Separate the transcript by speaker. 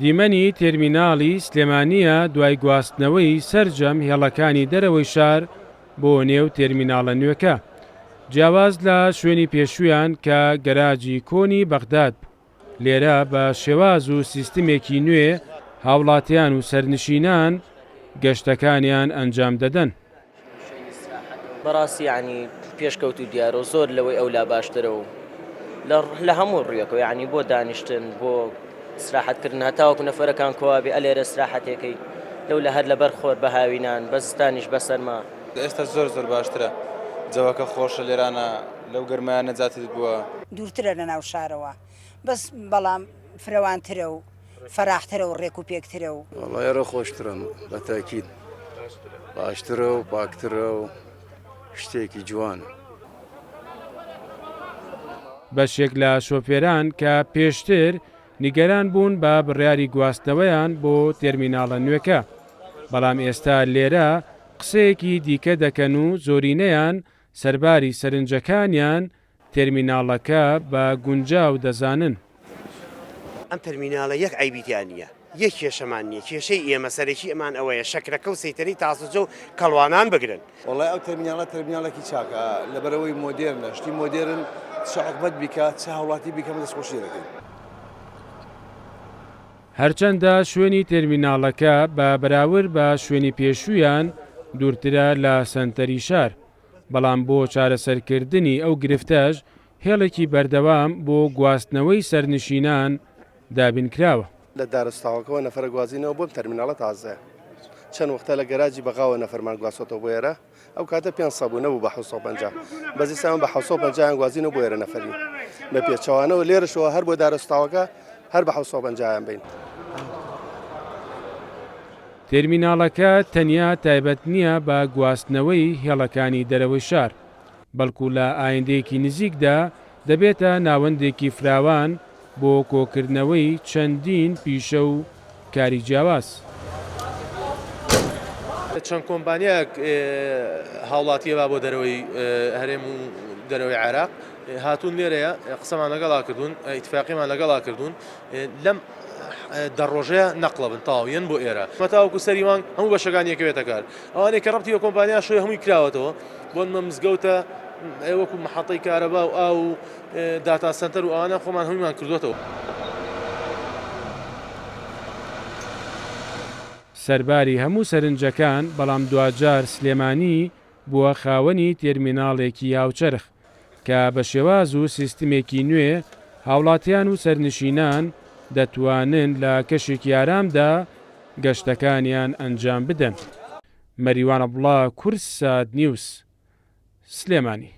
Speaker 1: دیمەنی تێرمیناڵی سلێمانییە دوای گواستنەوەی سەرجەم هێڵەکانی دەرەوەی شار بۆ نێو تێرمیناڵە نوێکە، جیاواز لە شوێنی پێشوویان کە گەراجی کۆنی بەغداد بوو، لێرە بە شێواز و سیستمێکی نوێ هاوڵاتیان و سەرنشینان گەشتەکانیان ئەنجام دەدەن.
Speaker 2: بەڕاستی یانی پێشکەوتوو دیارە و زۆر لەوەی ئەولا باشترە و لە هەموو ڕوویەکەوە یانی بۆ دانیشتن بۆ سراحەتکردن هەتاوەکو نەفەرەکان کۆوابێ ئەلێرە سراحەتێکەی لەو لە هەر لەبەر خۆر بە هاوینان بە زستانیش بە سەرما.
Speaker 3: ئێستا زۆر زۆر باشترە جەوەکە خۆشە لێرانە لەو گەرمایە نەجاتت بووە.
Speaker 4: دوورترە لە ناو شارەوە بەس بەڵام فرەوانترە و فەراحترە و ڕێک و پێکترە و.
Speaker 5: وەڵا ئێرە خۆشترە بە تاکید باشترە و پاکترە و شتێکی جوانە.
Speaker 1: بەشێک لە شۆفێران کە پێشتر نیگەران بوون بە بڕیاری گواستنەوەیان بۆ تێرمیناڵە نوێکە، بەڵام ئێستا لێرە قسەیەکی دیکە دەکەن و زۆرینەیان سەرباری سەرنجەکانیان تێرمیناڵەکە بە گونجاو دەزانن.
Speaker 6: ئەم تەرمیناڵە یەک عەیبی تیا نییە، یەک کێشەمان نییە، کێشەی ئێمە سەرەکی ئەمان ئەوەیە شەکرەکە و سەیتەرەی تاسڵجە و کەڵوانان بگرن.
Speaker 5: وەڵای ئەو تەرمیناڵە تەرمیناڵێکی چاکە لەبەرئەوەی مۆدێرنە شتی مۆدێرن چ حکومەت بیکا چ هاوڵاتی بیکا ئەمە دەستخۆشی لێ دەکەین.
Speaker 1: هەرچەندە شوێنی تێرمیناڵەکە بە بەراورد بە شوێنی پێشوویان دوورترە لە سەنتەری شار، بەڵام بۆ چارەسەرکردنی ئەو گرفتەش هێڵێکی بەردەوام بۆ گواستنەوەی سەرنشینان دابینکراوە.
Speaker 5: لە دارستاوەکەوە نەفەرە گوازینەوە بۆم تەرمیناڵە تازەیە چەند وەختە لە گەراجی بەغاوە نەفەرمان گواستۆتەوە بۆ ئێرە ئەو کاتە 500 بوو نەبوو بە 750 بەس ئێستا بە 750 گوازینەوە بۆ ئێرە نەفەری بە پێچەوانەوە لێرەشەوە هەر بۆ دارستاوەکە هەر بە 750 بین.
Speaker 1: تێرمیناڵەکە تەنیا تایبەت نییە بە گواستنەوەی هێڵەکانی دەرەوەی شار، بەڵکو لە ئایندەیەکی نزیکدا دەبێتە ناوەندێکی فراوان بۆ کۆکردنەوەی چەندین پیشە و کاری جیاواز.
Speaker 3: چەند کۆمپانیایەک هاوڵاتی ئەبا بۆ دەرەوەی هەرێم و دەرەوەی عێراق هاتوون لێرەیە قسەمان لەگەڵا کردوون ئیتفاقیمان لەگەڵا کردوون لەم دە ڕۆژەیە نەقڵە بن تەواو یەن بۆ ئێرە مەتاوەکو سەری مانگ هەموو بەشەکان یەکەوێتە کار ئەوانەی کە ڕەبتی بە کۆمپانیا شوێ هەمووی کراوەتەوە بۆ نمە مزگەوتە وەکو محەتەی کارەبا و ئاو و داتا سەنتەر و ئەوانە خۆمان هەموویمان کردوێتەوە.
Speaker 1: سەرباری هەموو سەرنجەکان، بەڵام دواجار سلێمانی بووە خاوەنی تێرمیناڵێکی هاوچەرخ، کە بە شێواز و سیستمێکی نوێ هاوڵاتیان و سەرنشینان دەتوانن لە کەشێکی ئارامدا گەشتەکانیان ئەنجام بدەن. مەریوان عەبدوڵا، کوردسات نیوز، سلێمانی.